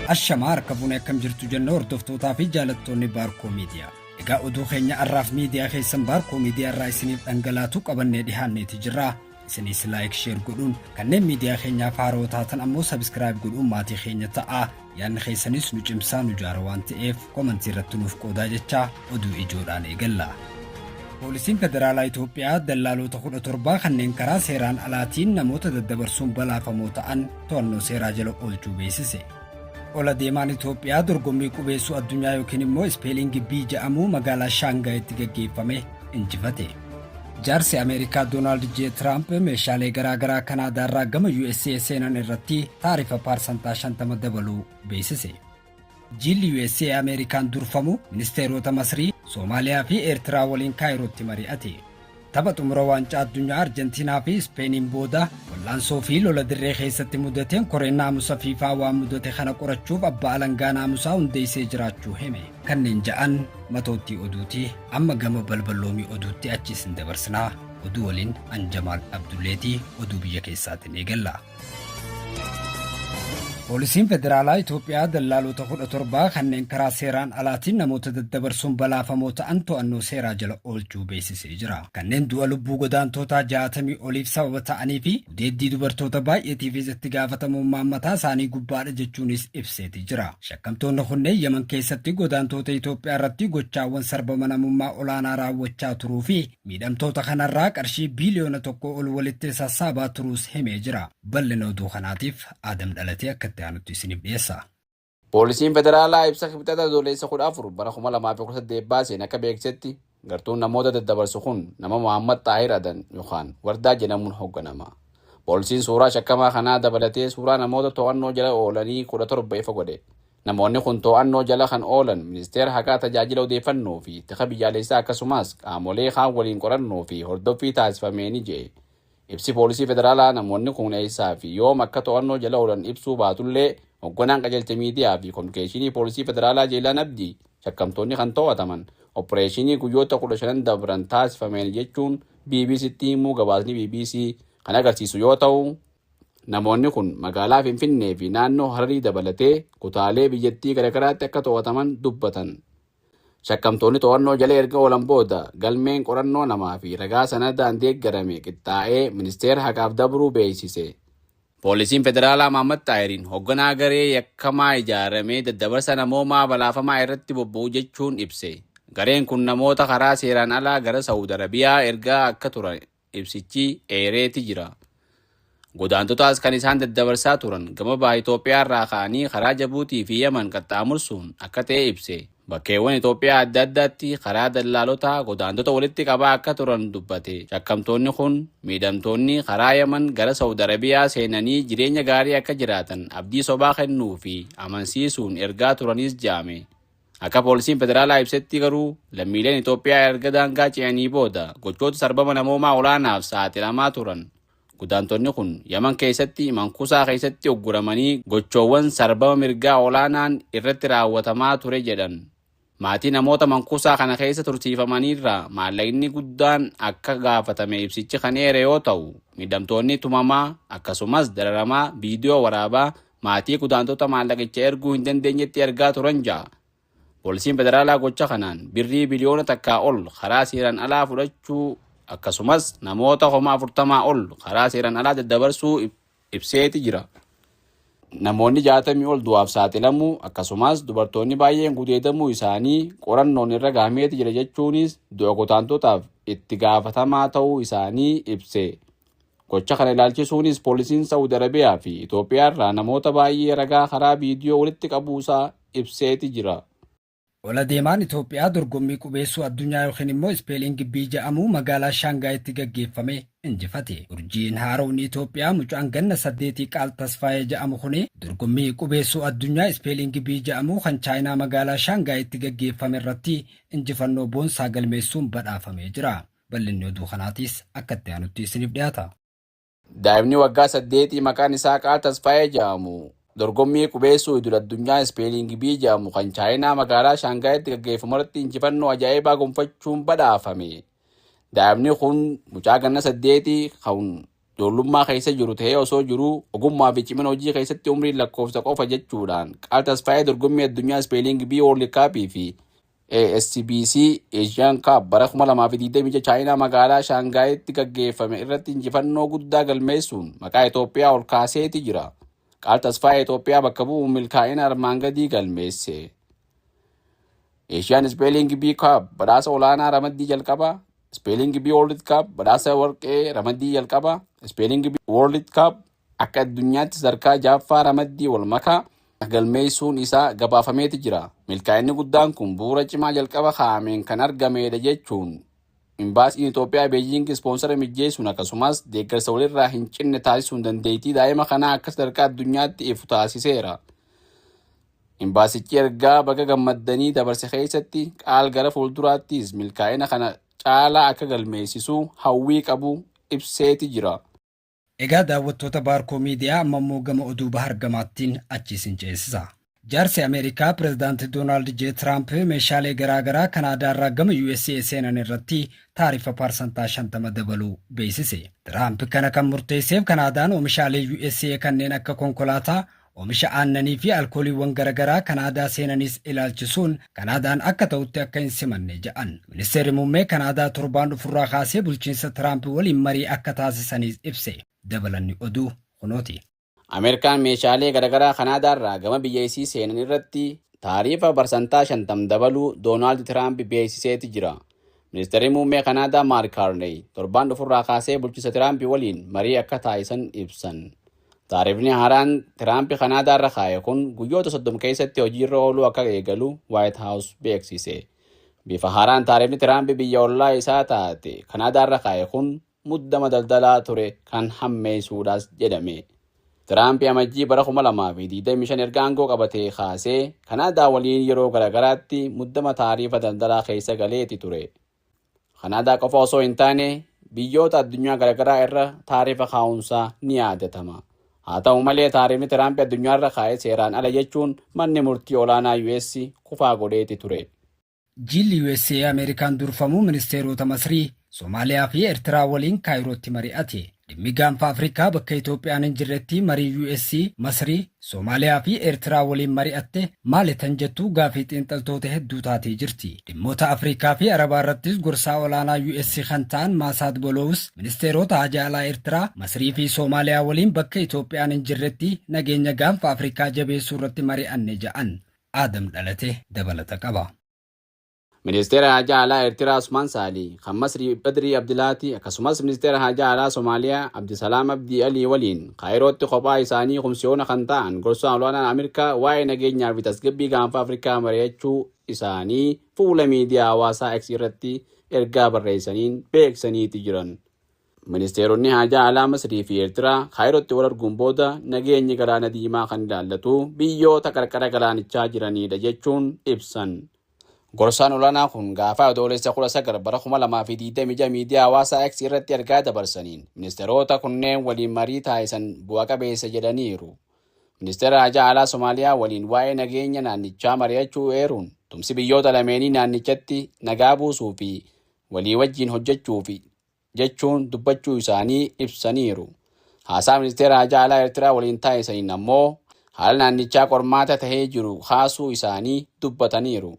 Ashamaa harka fuunee akkam jirtu jenna hordoftootaa fi jaalattoonni Baarkoo Miidiyaa. Egaa oduu keenya har'aaf miidiyaa keessan Baarkoo Miidiyaa irraa isiniif dhangalaatu qabannee dhihaanneeti jirra. Isinis like share godhuun kanneen miidiyaa keenyaaf haaroo taatan ammoo subscribe godhuun maatii keenya ta'aa. Yaadni keessanis nu cimsaa nu jaara waan ta'eef komantii irratti nuuf qoodaa jechaa oduu ijoodhaan eegalla. Poolisiin Federaalaa Itoophiyaa dallaalota 17 kanneen karaa seeraan alaatiin namoota daddabarsuun balaafamoo ta'an to'annoo seeraa jala oolchuu beeksise. Ola deemaan Itoophiyaa dorgommii qubeessuu addunyaa yookiin immoo spelling bee jedhamu magaalaa Shaangaayitti gaggeeffame injifate. Jaarsi Ameerikaa Doonaald J. Tiraamp meeshaalee garaa garaa Kanaadaarraa gama USA seenan irratti taarifa paarsantaa 50 dabaluu beeksise. Jilli USA Ameerikaan durfamu ministeerota Masrii, Soomaaliyaa fi Eertiraa waliin Kaayirootti mari'ate. Tapha xumura waancaa addunyaa Arjentiinaa fi Ispeeniin booda wal'aansoo fi lola dirree keessatti mudateen koreen naamusa fiifaa waan mudate kana qorachuuf abbaa alangaa naamusaa hundeessee jiraachuu hime. Kanneen ja'an matoottii oduuti. Amma gama balballoomii oduutti achi isin dabarsinaa. Oduu waliin an Jamaal Abdulleetii oduu biyya keessaatiin eegalla. Poolisiin Federaalaa Itoophiyaa dallaalota 17 kanneen karaa seeraan alaatiin namoota daddabarsuun balaafamoo ta'an to'annoo seeraa jala oolchuu beeksisee jira. Kanneen du'a lubbuu godaantootaa 60 oliif sababa ta'anii fi gudeeddii dubartoota baay'eetiifis itti gaafatamummaan mataa isaanii gubbaadha jechuunis ibseeti jira. Shakkamtoonni kunneen Yaman keessatti godaantoota Itoophiyaa irratti gochaawwan sarbama namummaa olaanaa raawwachaa turuu fi miidhamtoota kanarraa qarshii biiliyoona 1 ol walitti sassaabaa turuus himee jira. Bal'ina oduu kanaatiif Aadam Dhalatee akka itti aanutti isiniif dhiyeessa. Poolisiin Federaalaa ibsa Kibxata Adoolessa 14 bara 2018 baaseen akka beeksisetti, gartuun namoota daddabarsu kun nama Mohaammad Xaahir Adan yookaan Wardaa jedhamuun hogganama. Poolisiin suuraa shakkamaa kanaa dabalatee suuraa namoota to'annoo jala oolanii 17 ifa godhe. Namoonni kun to'annoo jala kan oolan Ministeera Haqaa Tajaajila Odeeffannoo fi Tika Biyyaalessaa akkasumas qaamolee kaan waliin qorannoo fi hordoffii taasifameeni je'e. Ibsi Poolisii Federaalaa namoonni kun eessaa fi yoom akka to'annoo jala oolan ibsuu baatullee, hogganaan qajeelcha miidiyaa fi kominikeeshinii Poolisii Federaalaa Jeelaan Abdii shakkamtoonni kan to'ataman oppireeshinii guyyoota 15n dabran taasifameeni jechuun BBCtti himuu gabaasni bbc kan agarsiisu yoo ta'u, namoonni kun magaalaa Finfinnee fi naannoo Hararii dabalatee kutaalee biyyattii garagaraatti akka to'ataman dubbatan. Shakkamtoonni to'annoo jala erga oolan booda galmeen qorannoo namaa fi ragaa sanadaan deeggarame qixxaa'ee Ministeera Haqaaf dabruu beeksise. Poolisiin Federaalaa Mahaammad Xaahiriin hogganaa garee yakkamaa ijaaramee daddabarsa namoomaa balaafamaa irratti bobba'u jechuun ibse. Gareen kun namoota karaa seeraan alaa gara Sa'ud Arabiyaa ergaa akka turan ibsichi eereeti jira. Godaantotaas kan isaan daddabarsaa turan gama baha Itoophiyaarraa ka'anii karaa Jabuutii fi Yaman qaxxaamursuun akka ta'e ibse. Bakkeewwan Itoophiyaa adda addaatti karaa dallaalotaa godaantota walitti qabaa akka turan dubbate. Shakkamtoonni kun miidhamtoonni karaa Yaman gara Sa'ud Arabiyaa seenanii jireenya gaarii akka jiraatan abdii sobaa kennuu fi amansiisuun ergaa turanis jedhame. Akka poolisiin federaalaa ibsetti garuu lammiileen Itoophiyaa erga daangaa ce'anii booda gochoota sarbama namoomaa olaanaaf saaxilamaa turan. Godaantonni kun Yaman keessatti mankuusaa keessatti ugguramanii gochoowwan sarbama mirgaa olaanaan irratti raawwatamaa ture jedhan. Maatii namoota mankuusaa kana keessa tursiifamaniirraa maallaqni guddaan akka gaafatame ibsichi kan eere yoo ta'u, miidhamtoonni tumamaa akkasumas dararamaa viidiyoo waraabaa maatii godaantota maallaqicha erguu hin dandeenyetti ergaa turan ja'a. Poolisiin federaalaa gocha kanaan birrii biliyoona 1 ol karaa seeraan alaa fudhachuu akkasumas namoota 40,000 ol karaa seeraan alaa daddabarsuu ibseeti jira. Namoonni 60 ol du'aaf saaxilamuu akkasumas dubartoonni baay'een gudeedamuu isaanii qorannoon irra gahameeti jira jechuunis du'a godaantotaaf itti gaafatamaa ta'uu isaanii ibse. Gocha kana ilaalchisuunis poolisiin Sa'ud Arabiyaa fi Itoophiyaa irraa namoota baay'ee ragaa karaa viidiyoo walitti qabuusaa ibseeti jira. Ola deemaan Itoophiyaa dorgommii qubeessuu addunyaa yookiin immoo spelling bee jedhamu magaalaa Shaangaayitti gaggeeffame injifate. Urjiin haaromni Itoophiyaa mucaan ganna 8 Qaal Tasfaayee jedhamu kuni dorgommii qubeessuu addunyaa spelling bee jedhamu kan Chaayinaa magaalaa Shaangaayitti gaggeeffame irratti injifannoo boonsaa galmeessuun badhaafamee jira. Bal'inni oduu kanaatis akka itti aanutti isiniif dhiyaata. Daa'imni waggaa 8 maqaan isaa Qaal Tasfaayee jedhamu dorgommii qubeessuu idil addunyaa spelling bee jedhamu kan Chaayinaa magaalaa Shaangaayitti gaggeeffamu irratti injifannoo ajaa'ibaa gonfachuun badhaafame. Daa'imni kun mucaa ganna 8 kan ijoollummaa keessa jiru ta'ee osoo jiruu ogummaa fi cimina hojii keessatti umriin lakkoofsa qofa jechuudhaan Qaal Tasfaayee dorgommii addunyaa Spelling Bee World Cup fi ASBC Asian Cup bara 2026 Chaayinaa magaalaa Shaangaayitti gaggeeffame irratti injifannoo guddaa galmeessuun maqaa Itoophiyaa ol kaaseeti jira. Qaal Tasfaayee Itoophiyaa bakka bu'uun milkaa'ina armaan gadii galmeesse. Asian Spelling Bee Cup badhaasa olaanaa ramaddii jalqabaa, Spelling Bee World Cup badhaasa warqee ramaddii jalqabaa, Spelling Bee World Cup akka addunyaatti sadarkaa jaaffaa ramaddii wal makaa galmeessuun isaa gabaafameeti jira. Milkaa'inni guddaan kun bu'uura cimaa jalqaba kaa'ameen kan argamedha jechuun Imbaasiin Itoophiyaa Beejiing ispoonsara mijjeessuun akkasumas deeggarsa walirraa hin cinne taasisuun dandeettii daa'ima kanaa akka sadarkaa addunyaatti ifu taasiseera. Imbaasichi ergaa baga gammaddanii dabarse keessatti Qaal gara fuulduraattis milkaa'ina kana caalaa akka galmeessisu hawwii qabu ibseeti jira. Egaa daawwattoota Baarkoo Miidiyaa, amma immoo gama oduu bahar gamaattiin achi isin ceesisa. Jaarsi Ameerikaa Pireezidaanti Doonaald J. Tiraamp meeshaalee garaagaraa Kanaadaarraa gama USA seenan irratti taarifa paarsantaa 50 dabaluu beeksise. Tiraamp kana kan murteesseef Kanaadaan oomishaalee USA kanneen akka konkolaataa, oomisha aannanii fi alkooliiwwan garaagaraa Kanaadaa seenanis ilaalchisuun Kanaadaan akka ta'utti akka hin simanne jedhan. Ministeerri muummee Kanaadaa torbaan dhufurraa kaasee bulchiinsa Tiraamp waliin marii akka taasisanis ibse. Dabalanni oduu kunooti. Ameerikaan meeshaalee garaagaraa Kanaadaarraa gama biyya isii seenan irratti taarifa parsantaa 50 dabaluu Doonaald Tiraamp beeksiseeti jira. Ministeerri muummee Kanaadaa Maark Kaarney torbaan dhufurraa kaasee bulchiinsa Tiraamp waliin marii akka taasisan ibsan. Taarifni haaraan Tiraamp Kanaadaarra kaa'e kun guyyoota 30 keessatti hojiirra ooluu akka eegalu White House beeksise. Bifa haaraan taarifni Tiraamp biyya ollaa isaa taate Kanaadaarra kaa'e kun muddama daldalaa ture kan hammeessuudhaas jedhame. Tiraamp Amajjii bara 2025 erga aangoo qabatee kaasee Kanaadaa waliin yeroo garaagaraatti muddama taarifa daldalaa keessa galeeti ture. Kanaadaa qofa osoo hin taane biyyoota addunyaa garaagaraa irra taarifa kaa'uunsaa ni yaadatama. Haa ta'u malee, taarifni Tiraamp addunyaarra kaa'e seeraan ala jechuun manni murtii olaanaa US kufaa godheeti ture. Jilli USA Ameerikaan durfamu ministeerota Masrii, Somaaliyaa fi Eertiraa waliin Kaayirootti mari'ate. Dhimmi gaanfa Afrikaa bakka Itoophiyaan hin jirretti marii US, Masrii, Somaaliyaa fi Eertiraa waliin mari'atte maali tan jettu gaafii xiinxaltoota hedduu taatee jirti. Dhimmoota Afrikaa fi Arabaa irrattis gorsaa olaanaa US kan ta'an Maasaad Boloowus ministeerota haajaa alaa Eertiraa, Masrii fi Somaaliyaa waliin bakka Itoophiyaan hin jirretti nageenya gaanfa Afrikaa jabeessuu irratti mari'anne ja'an. Aadam Dhalate dabalata qaba. Ministeera Haajaa Alaa Eertiraa Usmaan Saalii, kan Masrii Badrii Abdilaati, akkasumas Ministeera Haajaa Alaa Somaaliyaa Abdisalaam Abdii Alii waliin Kaayirootti kophaa isaanii kumsiyoona kan ta'an gorsaan olaanaan Ameerikaa waa'ee nageenyaa fi tasgabbii gaanfa Afrikaa mari'achuu isaanii fuula miidiyaa hawaasaa X irratti ergaa barreessaniin beeksisaniiti jiran. Ministeeronni haajaa alaa Masrii fi Eertiraa Kaayirootti wal arguun booda nageenyi galaana diimaa kan ilaallatu biyyoota qarqara galaanichaa jiranidha jechuun ibsan. Gorsaan olaanaa kun gaafa Adoolessa 19 bara 2026 miidiyaa hawaasaa X irratti ergaa dabarsaniin ministeerota kunneen waliin marii taasisan bu'a qabeessa jedhaniiru. Ministeera haajaa alaa Somaaliyaa waliin waa'ee nageenya naannichaa mari'achuu eeruun, tumsi biyyoota lameenii naannichatti nagaa buusuu fi walii wajjin hojjechuuf jechuun dubbachuu isaanii ibsaniiru. Haasaa ministeera haajaa alaa Eertiraa waliin taasisaniin ammoo haala naannichaa qormaata tahee jiru kaasuu isaanii dubbataniiru.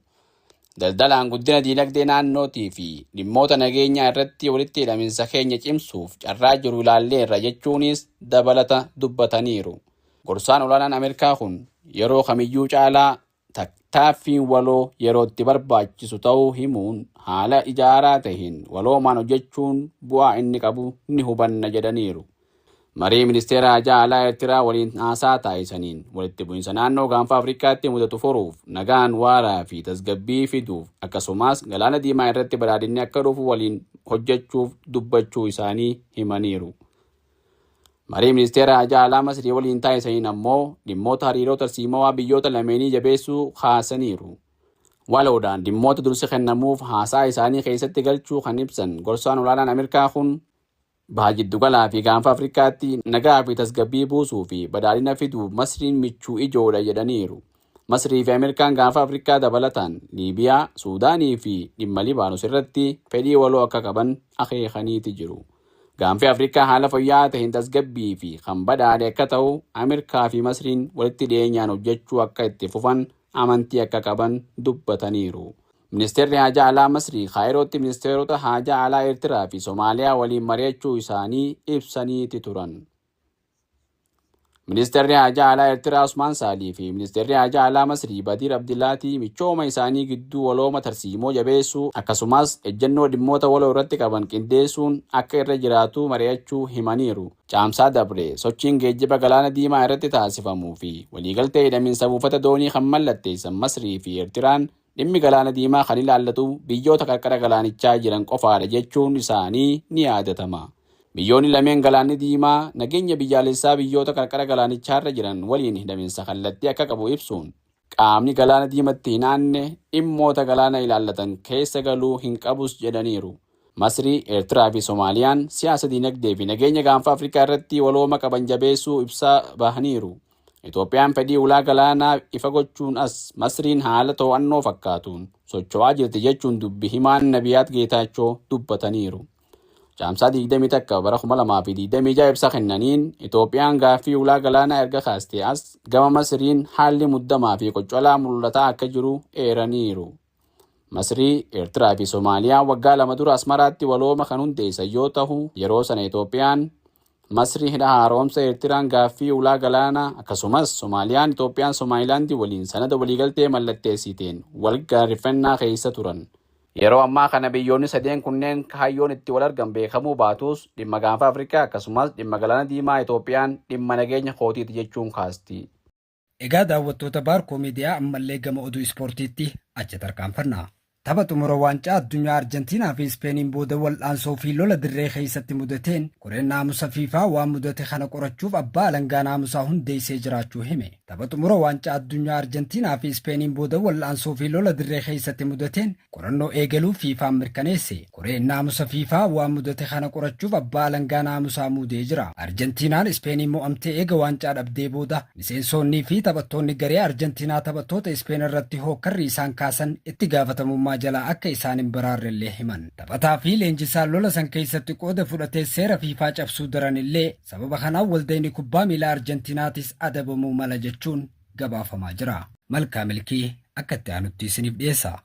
Daldalaan guddina diinagdee naannootii fi dhimmoota nageenyaa irratti walitti hidhaminsa keenya cimsuuf carraa jiru ilaalleerra jechuunis dabalata dubbataniiru. Gorsaan olaanaan Ameerikaa kun yeroo kamiyyuu caalaa tattaaffiin waloo yeroo itti barbaachisu ta'uu himuun, haala ijaaraa taheen waloomaan hojjechuun bu'aa inni qabu ni hubanna jedhaniiru. Marii ministeera haajaa alaa Eertiraa waliin haasaa taasisaniin walitti bu'insa naannoo gaanfa Afrikaatti mudatu furuuf, nagaan waaraa fi tasgabbii fiduuf, akkasumas galaana diimaa irratti badhaadhinni akka dhufu waliin hojjechuuf dubbachuu isaanii himaniiru. Marii ministeera haajaa alaa Masrii waliin taasisaniin ammoo dhimmoota hariiroo tarsiimawaa biyyoota lameenii jabeessuu kaasaniiru. Waloodhaan dhimmoota dursi kennamuuf haasaa isaanii keessatti galchuu kan ibsan gorsaan olaanaan Ameerikaa kun, baha jiddugalaa fi gaanfa Afrikaatti nagaa fi tasgabbii buusuu fi badhaadhina fiduuf Masriin michuu ijoodha jedhaniiru. Masrii fi Ameerikaan gaanfa Afrikaa dabalataan Liibiyaa, Suudaanii fi dhimma Libaanos irratti fedhii waloo akka qaban akeekaniiti jiru. Gaanfi Afrikaa haala fooyya'aa ta'een tasgabbii fi kan badhaadhe akka ta'u Ameerikaa fi Masriin walitti dhiyeenyaan hojjechuu akka itti fufan amantii akka qaban dubbataniiru. Ministeerri Haajaa Alaa Masrii Kaayirootti ministeerota Haajaa Alaa Eertiraa fi Somaaliyaa waliin mari'achuu isaanii ibsaniiti turan. Ministeerri Haajaa Alaa Eertiraa Usmaan Saalii fi Ministeerri Haajaa Alaa Masrii Badiir Abdilaatii michooma isaanii gidduu walooma tarsiimoo jabeessuu akkasumas ejjennoo dhimmoota waloo irratti qaban qindeessuun akka irra jiraatu mari'achuu himaniiru. Caamsaa dabre sochiin geejjiba galaana diimaa irratti taasifamuu fi waliigaltee hidhamiinsa buufata doonii kan mallatteessan Masrii fi Eertiraan dhimmi galaana diimaa kan ilaallatu biyyoota qarqara galaanichaa jiran qofaadha jechuun isaanii ni yaadatama. Biyyoonni lameen galaanni diimaa nageenya biyyaalessaa biyyoota qarqara galaanichaarra jiran waliin hidhamiinsa kallattii akka qabu ibsuun qaamni galaana diimatti hin aanne dhimmoota galaana ilaallatan keessa galuu hin qabus jedhaniiru. Masrii, Eertiraa fi Somaaliyaan siyaasa dinagdee fi nageenya gaanfa Afrikaa irratti walooma qaban jabeessuu ibsaa bahaniiru. Itoophiyaan fedhii ulaa galaanaa ifa gochuun as Masriin haala to'annoo fakkaatuun socho'aa jirti jechuun dubbi himaan Nabiyaat Geetaachoo dubbataniiru. Caamsaa 21 bara 2026 ibsa kennaniin Itoophiyaan gaaffii ulaa galaanaa erga kaastee as gama Masriin haalli muddamaa fi qoccolaa mul'ataa akka jiru eeraniiru. Masrii, Eertiraa fi Somaaliyaa waggaa 2 dura Asmaraatti walooma kan hundeessan yoo ta'u yeroo sana Itoophiyaan Masrii hidha haaromsa Eertiraan gaaffii ulaa galaanaa akkasumas Somaaliyaan Itoophiyaan Somaalilaandii waliin sanada waliigaltee mallatteessiteen wal gaarreffannaa keessa turan. Yeroo ammaa kana biyyoonni sadeen kunneen kaayyoon itti wal argan beekamuu baatus dhimma gaanfa Afrikaa akkasumas dhimma galaana diimaa Itoophiyaan dhimma nageenya kootiiti jechuun kaasti. Egaa daawwattoota Baarkoo Miidiyaa ammallee gama oduu ispoortiitti achi tarkaanfanna. Tapha xumura waancaa addunyaa Arjentiinaa fi Ispeeniin booda wal'aansoo fi lola dirree keessatti mudateen koreen naamusa FIFA waan mudate kana qorachuuf abbaa alangaa naamusaa hundeessee jiraachuu hime. Tapha xumura waancaa addunyaa Arjentiinaa fi Ispeeniin booda wal'aansoo fi lola dirree keessatti mudateen qorannoo eegaluu FIFAn mirkaneesse. Koreen naamusa FIFA waan mudate kana qorachuuf abbaa alangaa naamusaa muudee jira. Arjentiinaan Ispeeniin mo'amtee eega waancaa dhabdee booda miseensoonnii fi taphattoonni garee Arjentiinaa taphattoota Ispeen irratti hookkarri isaan kaasan itti gaafatamummaa jalaa akka isaan hin baraarrellee himan. Taphataa fi leenjisaan lola san keessatti qooda fudhatee seera FIFA cabsuu daranillee sababa kanaan waldayni kubbaa miilaa Arjentiinaatis adabamuu mala jechuun gabaafamaa jira. Malkaa Milkii akka itti aanutti isiniif dhiyeessa.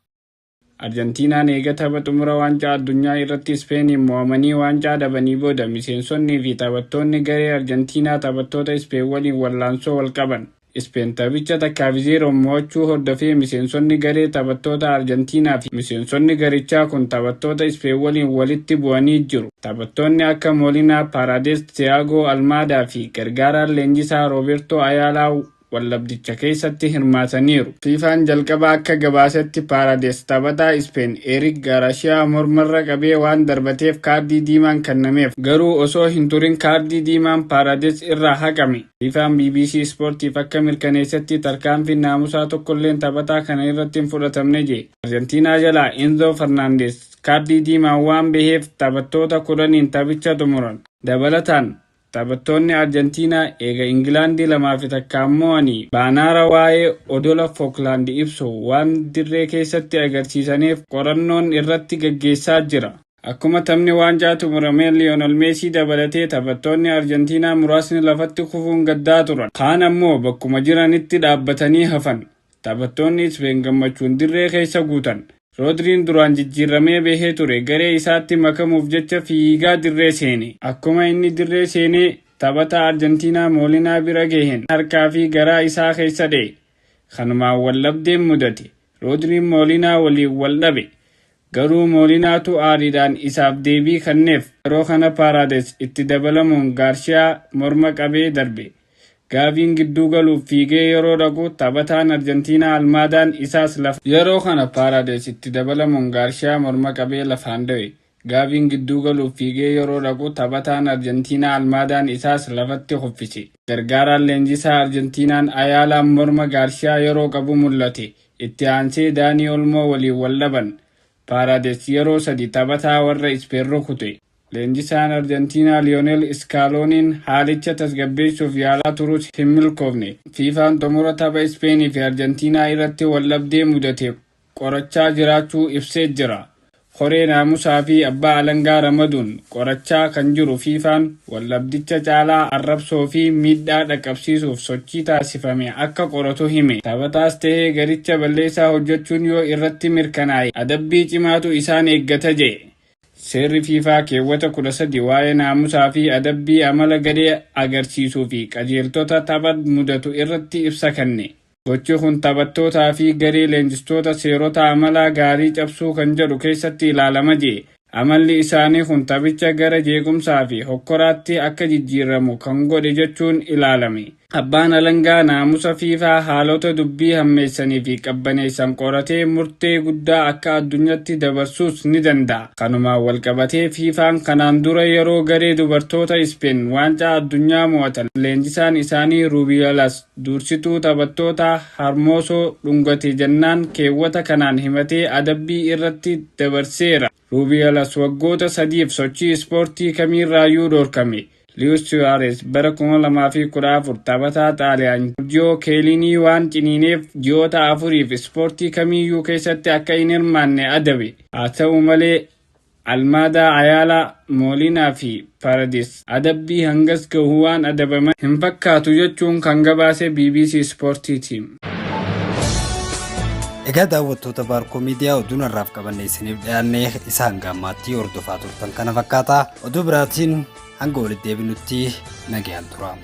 Arjantiinaan eega tapha xumura waancaa addunyaa irratti Ispeeniin mo'amanii waancaa dhabanii booda miseensonnii fi taphattoonni garee Arjantiinaa taphattoota Ispeen waliin wallaansoo wal qaban. Ispeen taphicha 1 fi 0n mo'achuu hordofee miseensonni garee taphattoota Arjantiinaa fi miseensonni garichaa kun taphattoota Ispeen waliin walitti bu'anii jiru. Taphattoonni akka Molinaa, Paredes, Thiago Almaadaa fi gargaaraan leenjisaa Roobertoo Ayaalaa wallabdicha keessatti hirmaataniiru. FIFAn jalqaba akka gabaasetti Paredes taphataa Ispeen Eric Garcia mormarra qabee waan darbateef kaardii diimaan kennameef. Garuu osoo hin turin kaardii diimaan Paredes irraa haqame. FIFAn BBC Ispoortiif akka mirkaneessetti tarkaanfiin naamusaa tokkolleen taphataa kana irratti hin fudhatamne jee. Arjentiinaa jalaa Enzo Fernandez kaardii diimaan waan baheef taphattoota 10n taphicha xumuran. Dabalataan taphattoonni Arjentiinaa eega Ingilaandii 2-1n mo'anii baanaara waa'ee odola Fookland ibsu waan dirree keessatti agarsiisaniif qorannoon irratti gaggeessaa jira. Akkuma taphni waancaa xumurameen Liyoonel Meesii dabalatee taphattoonni Arjentiinaa muraasni lafatti kufuun gaddaa turan. Kaan ammoo bakkuma jiranitti dhaabbatanii hafan. Taphattoonni Ispeen gammachuun dirree keessa guutan. Roodriin duraan jijjiiramee bahee ture garee isaatti makamuuf jecha fiigaa dirree seene. Akkuma inni dirree seenee taphataa Arjentiinaa Moolinaa bira gaheen harkaa fi garaa isaa keessa dha'e. Kanumaan wallabdeen mudate. Roodriin Moolinaa waliin wal dhabe. Garuu Moolinaatu aariidhaan isaaf deebii kenneef. Yeroo kana Paredes itti dabalamuun Gaarshiyaa morma qabee darbe. Gaaviin gidduu galuuf fiigee yeroo dhaqu taphataan Arjentiinaa Almaadaan isaas lafa. Yeroo kana Paredes itti dabalamuun Gaarshiyaa morma qabee lafaan dha'e. Gaaviin gidduu galuuf fiigee yeroo dhaqu taphataan Arjentiinaa Almaadaan isaas lafatti kuffise. Gargaaraan leenjisaa Arjentiinaan Ayaalaan morma Gaarshiyaa yeroo qabu mul'ate. Itti aansee Daanii Olmoo waliin wal dhaban. Paredes yeroo sadi taphataa warra Ispeen rukute. Leenjisaan Arjentiinaa Liyoonel Iskaalooniin haalicha tasgabbeessuuf yaalaa turus hin milkoofne. FIFAn xumura tapha Ispeenii fi Arjentiinaa irratti waldhabdee mudate qorachaa jiraachuu ibsee jira. Koree naamusaa fi abbaa alangaa ramaduun qorachaa kan jiru FIFAn waldhabdicha caalaa arrabsoo fi miidhaa dhaqqabsiisuuf sochii taasifame akka qoratu hime. Taphataas ta'ee garicha balleessaa hojjechuun yoo irratti mirkanaa'e adabbii cimaatu isaan eeggata jedhe. Seerri FIFA keewwata 13 waa'ee naamusaa fi adabbii amala gadhee agarsiisuu fi qajeeltota tapha mudatu irratti ibsa kenne. Gochi kun taphattootaa fi garee leenjistoota seerota amalaa gaarii cabsuu kan jedhu keessatti ilaalama jee. Amalli isaanii kun taphicha gara jeequmsaa fi hokkoraatti akka jijjiiramu kan godhe jechuun ilaalame. Abbaan alangaa naamusa FIFA haalota dubbii hammeessanii fi qabbaneessan qoratee murtee guddaa akka addunyaatti dabarsuus ni danda'a. Kanumaan walqabatee FIFAn kanaan dura yeroo garee dubartoota Ispeen waancaa addunyaa mo'atan leenjisaan isaanii Rubiyalas dursituu taphattoota Harmoosoo dhungate jennaan keewwata kanaan himatee adabbii irratti dabarseera. Rubiyalas waggoota 3f sochii ispoortii kamiirraayyuu dhorkame. Luis Suarez bara 2014 taphataa Xaaliyaan Joorjiyoo Keelinii waan ciniineef ji'oota 4f ispoortii kamiiyyuu keessatti akka hin hirmaanne adabe. Haa ta'u malee Almaadaa, Ayaalaa, Moolinaa fi Paradis adabbii hangas gahu waan adabaman hin fakkaatu jechuun kan gabaase BBC Ispoortiiti. Egaa daawwattoota Baarkoo Miidiyaa, oduun har'aaf qabanne isiniif dhiyaanne isa hanga ammaatti hordofaa turtan kana fakkaata. Oduu biraatiin hanga walitti deebinutti nagayaan tura.